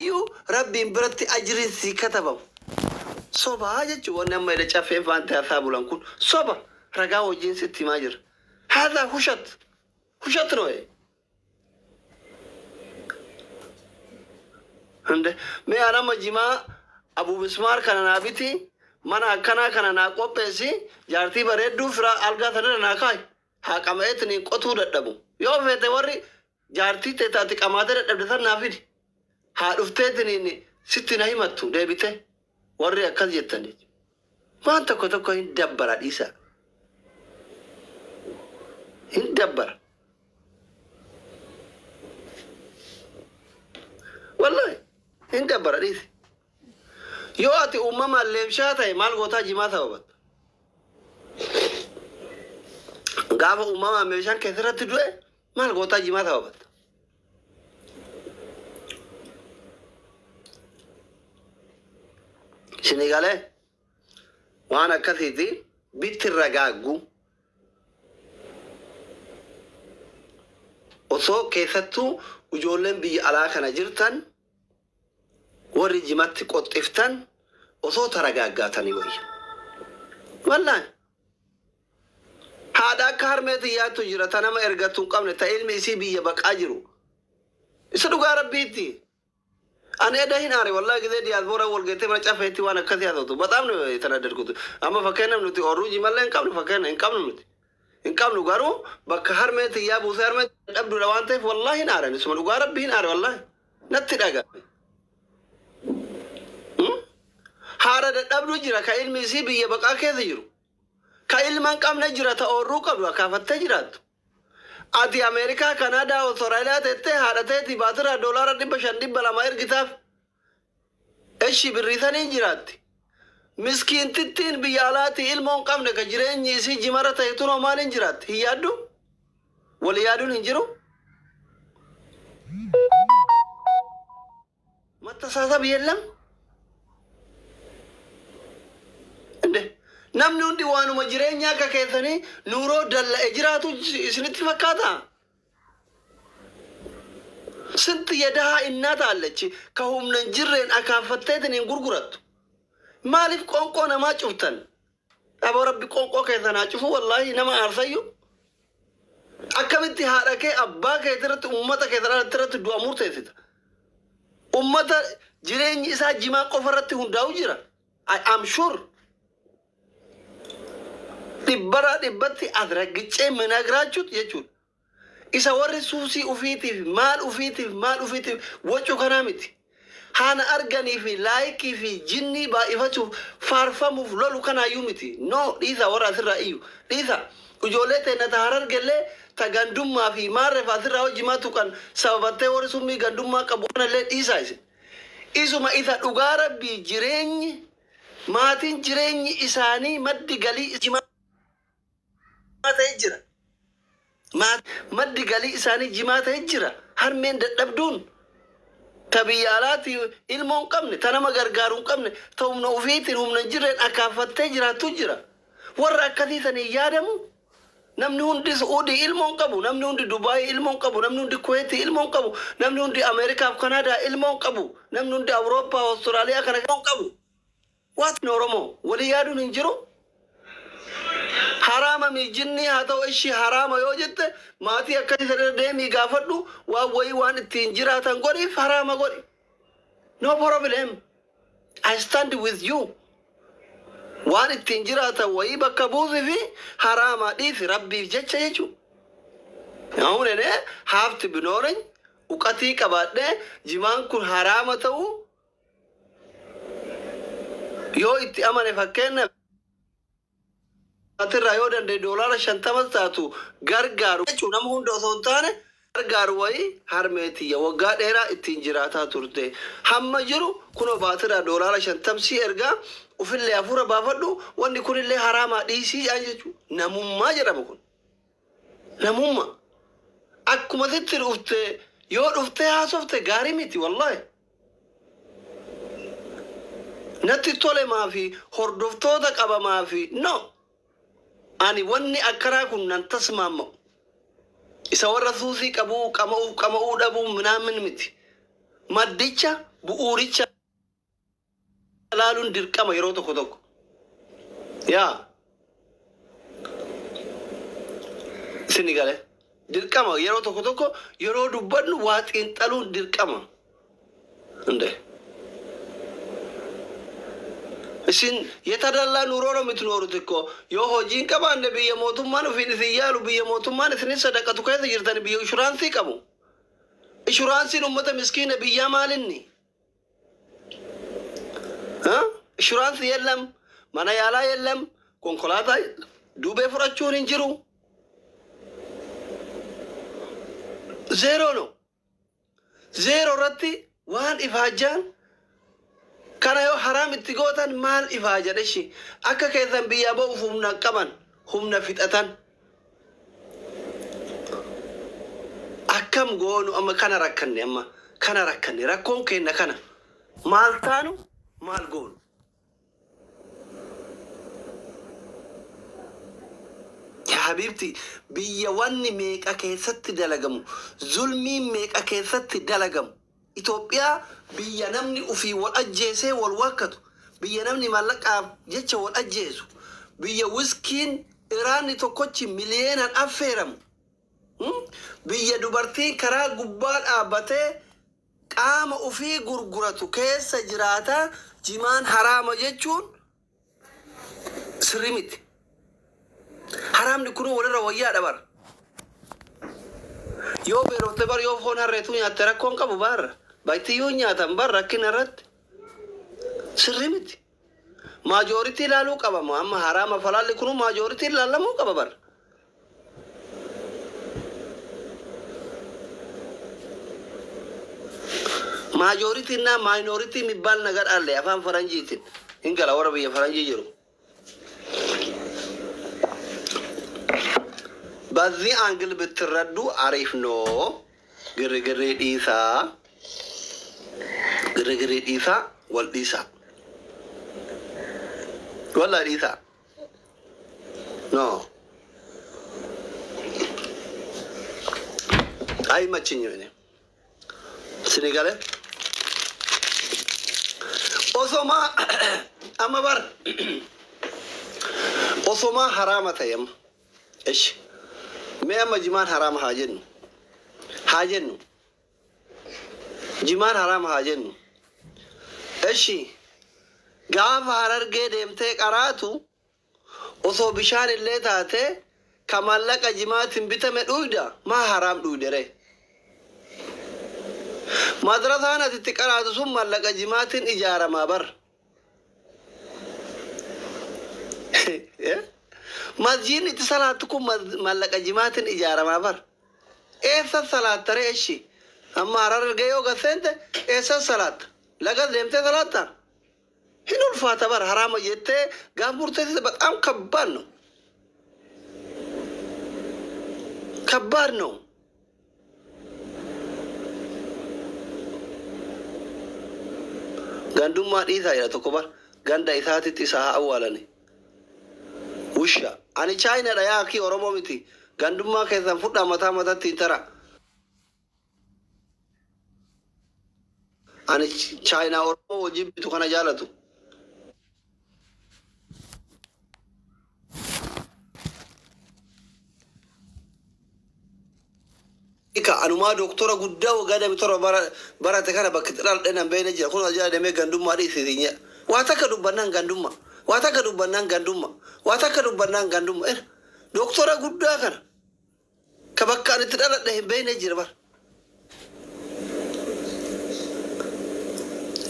Iyyuu Rabbiin biratti ajriin sii katabamu. Sobaa jechuun wanni amma eda caffeen faanti haasaa bulan kun soba, ragaa wajjin sitti himaa jira. Haadha hushat hushat noe. Hinde mee an amma jimaa Abu Bismaar kana naa biti, mana akkanaa kana naa qopheessi, jaartii bareedduu firaa algaa sanirra naa kaayi. Haa qama'eetiniin qotuu dadhabu. Yoo feete warri jaartii tee ta ati qamaatee dadhabde san naa fidi. Haa dhufteetiniin sitti na himattu deebitee. Warri akkas jettan jechuudha. Waan tokko tokko hin dabbara, dhiisaa. Hin dabbara. Wallahi hin dabbara, dhiisi. Yoo ati uumamaan leemshaa ta'e maal gootaa jimaa sababatta? Gaafa uumamaan meeshaan keessarratti du'e maal gootaa jimaa sababatta? Isinii galee waan akkasiiti bitti ragaaggu osoo keessattuu ijoolleen biyya alaa kana jirtan warri jimatti qoxxiftan osoo taragaaggaatanii wayya. Wallaahi. Haadha akka harmee tiyyaattu jira ta nama ergattu hin qabne, ta ilmi isii biyya baqaa jiru. Isa dhugaa Rabbiitti. Ani eda hin aare wallahi, gizee diyaasbooraan wal geettee mana cafeetti waan akkasii haasawtu. Baxaam tana dargutu. Amma fakkeenyaaf nuti orruu jimallee hin qabnu, fakkeenya hin qabnu nuti. Hin qabnu, garuu bakka harmee tiyyaa buusee harmee dhabduudha waan ta'eef wallahi hin aare. Isuma dhugaa Rabbii hin aare wallahi. Natti dhaga'ame. Haadha dadhabdu jira ka ilmi isii biyya baqaa keessa jiru. Ka ilma hin qabne jira, ta oorruu qabdu akaafattee jiraattu. Ati Ameerikaa, Kanaadaa, Awustiraaliyaa teettee haadha teetii baatiraa doolaara 500 200 ergitaaf. Eshi birrii saniin jiraatti. Miskiintittiin biyya alaatii ilmoo hin qabne ka jireenyi isii jimara ta'e tunoo maaliin jiraatti? Hin yaaddu? Wal yaaduun hin jiru? መተሳሰብ የለም እንዴ? Namni hundi waanuma jireenya akka keessanii nuuroo dalla'e jiraatu isinitti fakkaata? ስንት የድሃ እናት አለች ka humna hin jirreen akaaffatteetiin hin gurgurattu. Maaliif qoonqoo namaa cuftan? Aboo Rabbi qoonqoo keessan haa cufu, wallaahi nama aarsayyu. Akkamitti haadha kee abbaa kee irratti, uummata kee irratti du'a murteessita? Ummata jireenyi isaa jimaa qofa irratti hundaa'u jira. I am sure. Dhibbaraa dhibbatti asraggicee minagraachuut jechuudha. Isa warri suusii ufiitiif maal ufiitiif maal ufiitiif wacu kanaa miti. Haana arganii fi like fi jinnii baay'ifachuuf faarfamuuf lolu kanaayyuu miti. No, dhiisa, warra asirraa iyyu. Dhiisa. Ijoollee teenya ta Harargellee ta gandummaa fi maarreef asirraa hojii tuqan sababattee warri summii gandummaa qabu kanallee dhiisaa isin. Isuma isa dhugaa Rabbii jireenyi maatiin jireenyi isaanii maddi galii jimaa ta'e jira. Maddi galii isaanii jimaa ta'e jira. Harmeen dadhabduun ta biyya alaatti ilmoo hin qabne, ta nama gargaaru hin qabne, ta humna ofiitiin humna hin jirreen akaaffattee jiraattu jira. Warra akkasii sanii yaadamu. Namni hundi Su'uudii ilmoo hin qabu, namni hundi Dubaayii ilmoo hin qabu, namni hundi Kuweetii ilmoo hin qabu, namni hundi Ameerikaaf Kanaadaa ilmoo hin qabu, namni hundi Awurooppaa, Awustiraaliyaa kana ilmoo hin qabu. Waatni Oromoo walii yaaduun hin jiru. Haraama miijinni haa ta'u, ishii haraama yoo jette, maatii akkasii sana irra deemii gaafadhu, waan wayii waan ittiin jiraatan godhiif, haraama godhi. No problem. I stand with you. Waan ittiin jiraatan wayii bakka buusi fi haraama dhiisi Rabbiif jecha jechuudha. አሁን እኔ ሀብት ቢኖረኝ እውቀtii qabaadhee jimaan kun haraama ta'uu yoo itti amane, fakkeenyaaf irraa yoo danda'e doolaara 50 taatu gargaaru jechuun, nama hunda osoo hin taane gargaaru wayii, harmeetiyya waggaa dheeraa ittiin jiraataa turte hamma jiru kunoo baatiraa doolaara 50 si ergaa, ufillee hafuura baafadhu, wanni kunillee haraamaa dhiisii jedhan jechuudha. Namummaa jedhama kun. Namummaa. Akkuma sitti dhufte yoo dhuftee haasofte gaarii miti wallaahi. Natti tole maafi hordoftoota qaba maafi, no. Ani wanni akkanaa kun nan tasmaamma'u. Isa warra suusii qabuu qama'uuf qama'uu dhabuu minaamin miti. Maddicha Bu'uuricha laaluun dirqama yeroo tokko tokko. Yaa isin gale dirqama yeroo tokko tokko yeroo dubbannu waa xiinxaluun dirqama. እንዴ isin የተደላ ኑሮ ነው የምትኖሩት እኮ yoo hojii hin qabaanne biyya mootummaan ofiin isin yaalu, biyya mootummaan isinin sadaqatu keessa jirtan, biyya inshuraansii qabu. Inshuraansiin ummata miskiina biyyaa maalinni? Inshuraansii የለም, mana yaalaa የለም, konkolaataa duubee fudhachuun hin jiru. Zeeroo ነው. Zeeroo irratti waan ifaajjaan kana yoo haraam itti gootan maal ifaajan? Ishi akka keessan biyyaa ba'uuf humna hin qaban, humna fixatan. Akkam goonu amma? Kana rakkanne, amma kana rakkanne. Rakkoon kenna kana maal taanu, maal goonu? Yaa habiibti, biyya wanni meeqa keessatti dalagamu, zulmiin meeqa keessatti dalagamu, Itoophiyaa, biyya namni ufii wal ajjeesee wal waakkatu, biyya namni maallaqaaf jecha wal ajjeesu, biyya wiskiin iraanni tokkochi miliyeenan affeeramu, Biyya dubartiin karaa gubbaa dhaabbatee qaama ufii gurguratu keessa jiraata, jimaan haraama jechuun sirrii miti. Haraamni kunuu walirra wayyaadha bara. Yoo beelofte bar, yoo foon harreetu nyaatte rakkoon qabu barra. Baay'ee nyaatan bar rakkina irratti. Sirrii miti. Majority ilaaluu qaba. Amma haraama falaalli kunuu majority ilaalamuu qaba bar. Majority እና minority የሚባል ነገር አለ። Afaan faranjiitiin hin gala warra biyya faranjii jiru. በዚህ angle ብትረዱ አሪፍ ነው። ግርግሬ dhiisaa, ግርግሬ dhiisaa, wal dhiisaa, walla dhiisaa. No, አይመችኝም። እኔ ስኒገለ osomaa amma bar osomaa haraama ta'e amma ishi mee amma jimaan haraama haa jennu, haa jennu, jimaan haraama haa jennu. Ishi gaafa Harargee deemtee qaraatu osoo bishaan illee taate ka maallaqa jimaatiin bitame dhuyda, maa haraam dhuyde ree? Madrasaan ati itti qaraatu sun maallaqa jimaatiin ijaaramaa bar. Masjiidni itti salaattu kun maallaqa jimaatiin ijaaramaa bar. Eessa salaatta ree? Ishi amma Harargee yoo gaseente eessa salaatta? Lagas deemtee salaatta? Hin ulfaata bar. Haraama jettee gaaf murteessite በጣም ከባድ ነው፣ ከባድ ነው። Gandummaa dhiisaa jedha tokko bar. Ganda isaatitti isa haa awwaalani. Wusha, ani Chaayinaadha yaa akii, Oromoo miti. Gandummaa keessan fudhaa, mataa mataatti hin tara. Ani Chaayinaa Oromoo wajjin bitu kana jaalatu. Ika anumaa doktora guddaa waggaa 27 barate kana bakka dhaladhe nan beekne jira. Kun ajaa deemee gandummaa dhiisii. Waa takka dubbannaan gandummaa, waa takka dubbannaan gandummaa, waa takka dubbannaan gandummaa. Doktora guddaa kana ka bakka ani itti dhaladhe hin beekne jira bara.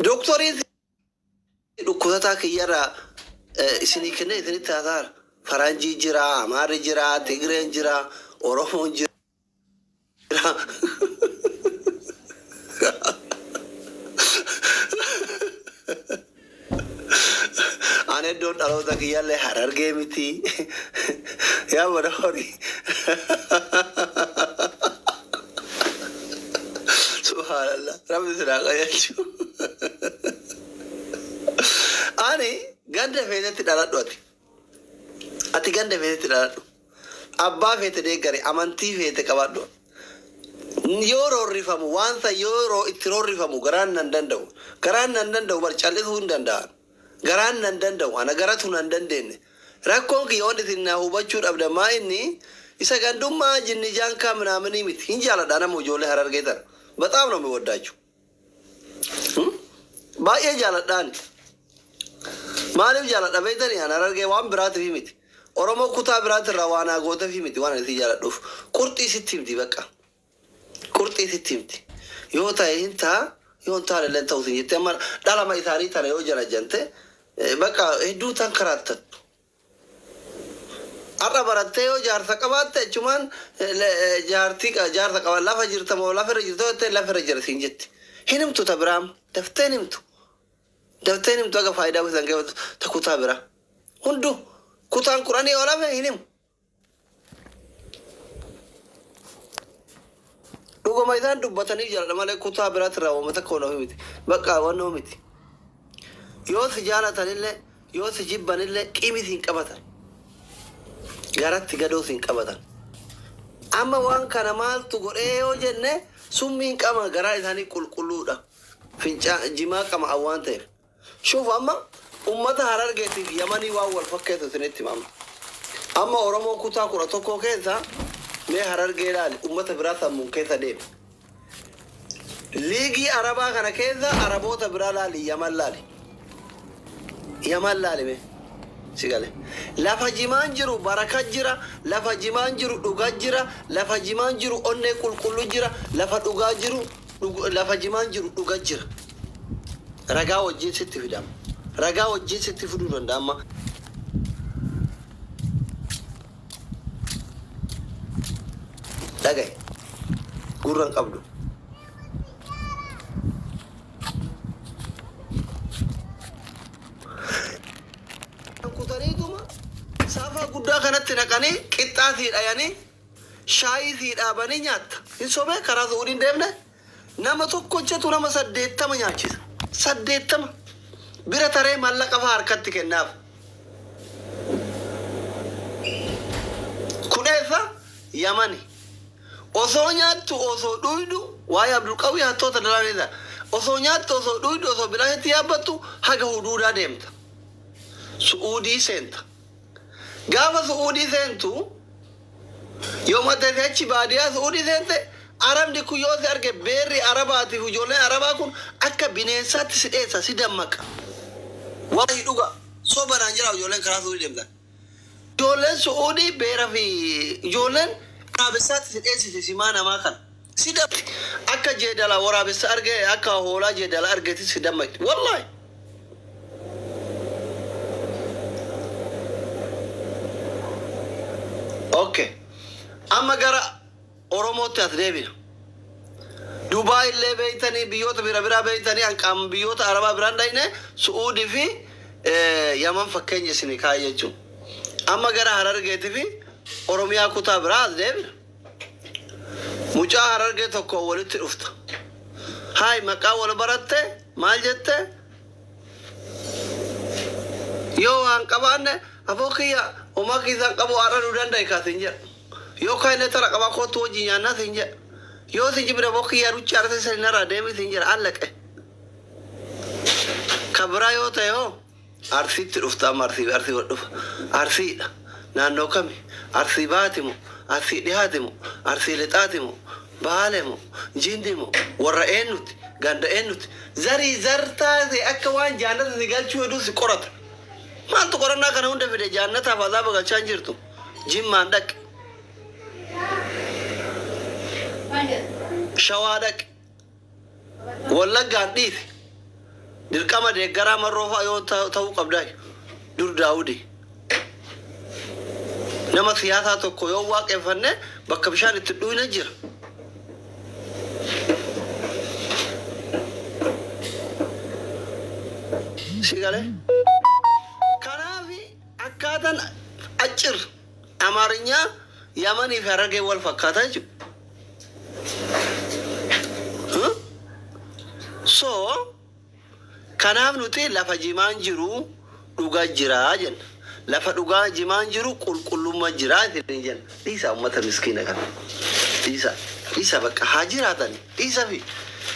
Doktoriin dhukkusataa kiyyarraa isinii kennee isinitti haasaara. Faranjii jira, Amaarri jira, Tigreen jira, Oromoon jira. Ani iddoon dhaloota kiyyaallee Harargee miti. Yaa mana horii. Subhaanallah. Rabbi sinaa qajeelchu. Ani ganda feetetti dhaladhu ati. Ati ganda feetetti dhaladhu. Abbaa feete deeggare, amantii feete qabaadhu. Yoo roorrifamu waan san yoo itti roorrifamu garaan nan danda'u. Garaan nan danda'u bar callisuu hin danda'an. Garaan nan danda'u ana garatu nan dandeenye. Rakkoon kiyya wanti isin naa hubachuu dhabda maa inni isa gandummaa jinni jaankaa minaaminii miti. Hin jaaladha nama ijoollee Harargee tana. በጣም ነው የሚወዳችሁ። Baay'ee jaaladhaan. Maaliif jaaladha beektanii? An Harargee waan biraatiif miti. Oromoo kutaa biraatirraa waan haa gooteef miti waan ani si jaaladhuuf. Qurxii sitti himti bakka. Qurxii sitti himti. Yoo ta'e hin ta'a, yoo hin taane illee ta'u sin jettee amma dhalama isaanii tana yoo jala jante bakka hedduu tan karaattattu. Har'a barattee yoo jaarsa qabaatte achumaan jaartii jaarsa qaba lafa jirta moo lafa irra jirta jettee lafa irra jira siin jetti. Hin himtu ta biraam dafteen himtu. Dafteen himtu aga faayidaa bisan keessa ta kutaa biraa. Hundu kutaan kudhanii yoo lafe hin himu. Dhuguma isaan dubbatanii jaaladha malee kutaa biraatti irraa uummata takka waan miti. Bakka waan miti. Yoo si jaalatanillee yoo si jibbanillee qimi siin qabatan. Garatti gadoo siin qabatan. Amma waan kana maaltu godhee yoo jenne summiin qama garaa isaanii qulqulluudha. Fincaa jimaa qama waan ta'eef. Shuuf amma ummata Harargeetiif Yamanii waan wal fakkeessu isinitti hima. Amma Oromoo kutaa 11 keessa mee Harargee ilaali ummata biraa sammuun keessa deema. Liigii Arabaa kana keessa Araboota biraa laali Yaman laali. Yaman laali mee. Si gale. Lafa jimaan jiru baraka jira, lafa jimaan jiru dhugaa jira, lafa jimaan jiru onnee qulqullu jira, lafa dhugaa jiru lafa jimaan jiru dhugaa jira. Ragaa wajjin sitti fidama. Ragaa wajjin sitti fiduu danda'ama. Dhagaye. Gurra hin qabdu. Kutaniituma saafaa guddaa kanatti naqanii qixxaa sii dhayanii shaayii sii dhaabanii nyaatta. Hin sobee karaa Su'uudii hin deemne nama tokko hojjetu nama 80 nyaachisa. 80 bira taree maallaqa fa'aa harkatti kennaaf. Kuneessa Yamani. Osoo nyaattu osoo dhuydu waa'ee Abdulqawwii hattoota dalaneessa. Osoo nyaattu osoo dhuydu osoo bilaashitti yaabbattu haga huduudaa deemta. Su'uudii seenta. Gaafa Su'uudii seentu yoo maddate achi baadiyyaa Su'uudii seente Arabni kun yoo si arge beerri Arabaatiif ijoolleen Arabaa kun akka bineensaatti si dheessa si dammaqa. Wallahi dhuga soba naan jira ijoolleen karaa Su'uudii deemtan. Ijoolleen Su'uudii beera fi ijoolleen waraabessaatti si dheessiti simaa namaa kana. Si dammaqti akka jeedala waraabessa arge akka hoolaa jeedala argeeti si dammaqti. Wallahi. Okay. Amma gara Oromootti as deebina. Dubaay illee beeytanii biyyoota bira biraa beeytanii hanqaam biyyoota Arabaa biraan dhayne Su'uudii fi Yaman fakkeenya isinii kaa'e jechuudha. Amma gara Harargeetii fi Oromiyaa kutaa biraa as deebina. Mucaa Harargee tokko walitti dhufta. Haay maqaa wal baratte maal jette? Yoo waan qabaanne afoo kiyya homaa kiisaan qabu har'a nu danda'e kaasin jedha. Yoo kaayne tara qabaa kootu wajjin nyaannaa siin jedha. Yoo si jibira afoo kiyya rucha arse sani narraa deemi siin jedha allaqe. Ka biraa yoo ta'e hoo Arsiitti dhufta amma Arsii Arsii wal dhufa. Arsiidha. Naannoo kami? Arsii baati moo? Arsii dhihaati moo? Arsii lixaati moo? Baale moo? Jindi moo? Warra eenyuti? Ganda eenyuti? Zarii zartaa ta'e akka waan jaannata si galchuu heduu si qorata. Maaltu qorannaa kana hunda fide jaannataaf azaaba galchaa hin jirtu. Jimmaan dhaqi. Shawaa dhaqi. Wallaggaan dhiisi. Dirqama deeggaraa Marroo fa'a yoo ta'uu qabdaa dur Daawudi. Nama siyaasaa tokko yoo waaqeffanne bakka bishaan itti dhuyne jira. Si galee? Kanaaf akkaataan accir Amaarinyaa Yamanii fi Harargee wal fakkaataa jechuudha. So kanaaf nuti lafa jimaan jiru dhugaa jira jenna. Lafa dhugaa jimaan jiru qulqullummaa jira isin jenna. Dhiisaa uummata miskiina kana. Dhiisaa. Dhiisa bakka haa jiraatani. Dhiisa fi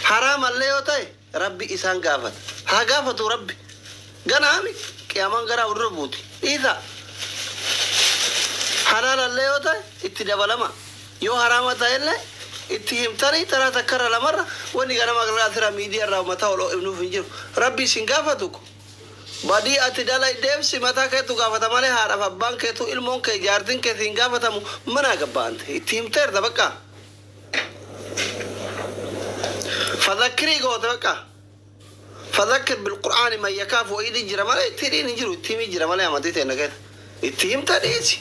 haraamallee yoo ta'e Rabbi isaan gaafata. Haa gaafatu Rabbi. Ganaami qiyaamaan garaa dura buuti. Dhiisa. Halaalallee yoo ta'e itti dabalama. Yoo haraama ta'ellee itti himtanii taraa takkarra lamarra wanni ganama irraa miidiyaa irraa mataa ol ibnuuf hin jiru. Rabbi isin gaafatu. Badii ati dalagdeef mataa keetu gaafata malee haadhaaf abbaan keetu ilmoon kee jaartiin kee siin gaafatamu mana gabbaante itti himteerta bakka. Fadhakkirii goote bakka. Fadhakkir bilqur'aani man yakaafu wa'iidii jira malee itti hidhiin hin jiru, itti himii jira malee amantii ta'e keessa. Itti himta, dhiisi.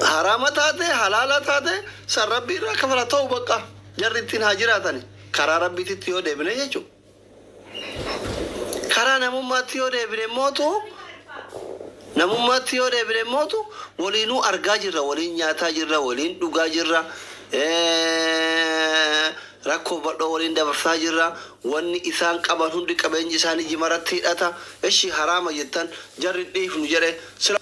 Haraama taate, halaala taate, san Rabbii irraa kafala ta'u bakka. Jarri ittiin haa jiraatani. Karaa Rabbiititti yoo deebine jechuudha. Karaa namummaatti yoo deebine mootu, namummaatti yoo deebine mootu, waliinuu argaa jirra, waliin nyaataa jirra, waliin dhugaa jirra, rakkoo bal'oo waliin dabarsaa jirra. Wanni isaan qaban hundi qabeenyi isaanii jimaratti hidhata. Ishi haraama jettan, jarri dhiifnu jedhe, sila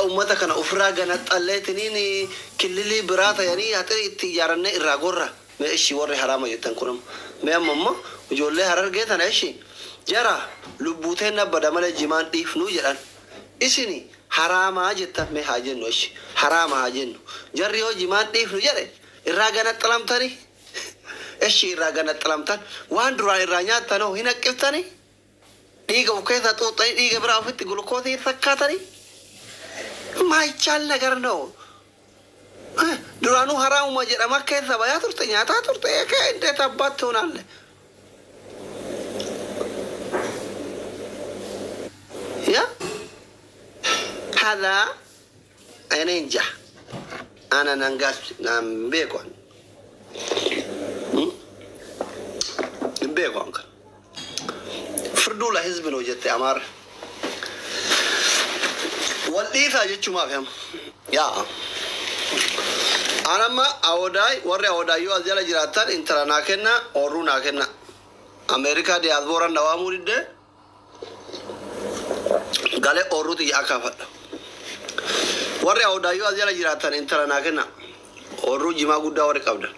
ummata kana ofirraa ganaxxalleetiniin killilii biraa ta'anii haxiri itti ijaarannee irraa gorra. Mee ishi warri haraama jettan kun, mee amma immoo ijoollee Harargee tana, ishi jara lubbuuteen nabbada malee jimaan dhiifnuu jedhan. Isini haraamaa jettan, mee haa jennu, ishi haraama haa jennu. Jarri yoo jimaan dhiifnu jedhe irraa ganaxxalamtanii, ishi irraa ganaxxalamtan, waan duraan irraa nyaattanoo hin haqqiftanii, dhiiga of keessaa xuuxxanii dhiiga biraa ofitti gulukoosii fakkaatanii ማይቻል ነገር ነው። Duraanuu haraamuma jedhama keessa bayaa turte, nyaataa turte, እንዴት አባት ትሆናለህ? ያ ሀዛ እኔ እንጃ፣ አነ ነንጋስ ቤቋን ቤቋን ፍርዱ ለህዝብ ነው jette Amaara. Wal dhiisaa jechumaaf yaa anamma Awodaay, warri Awodaayyoo as jala jiraattan, intala naa kenna, oorruu naa kenna. Ameerikaa diyaasbooraan dhawaamuu diddee galee oorruu xiyya akaafadha. Warri Awodaayyoo as jala jiraattan, intala naa kenna, oorruu jimaa guddaa warri qabdan.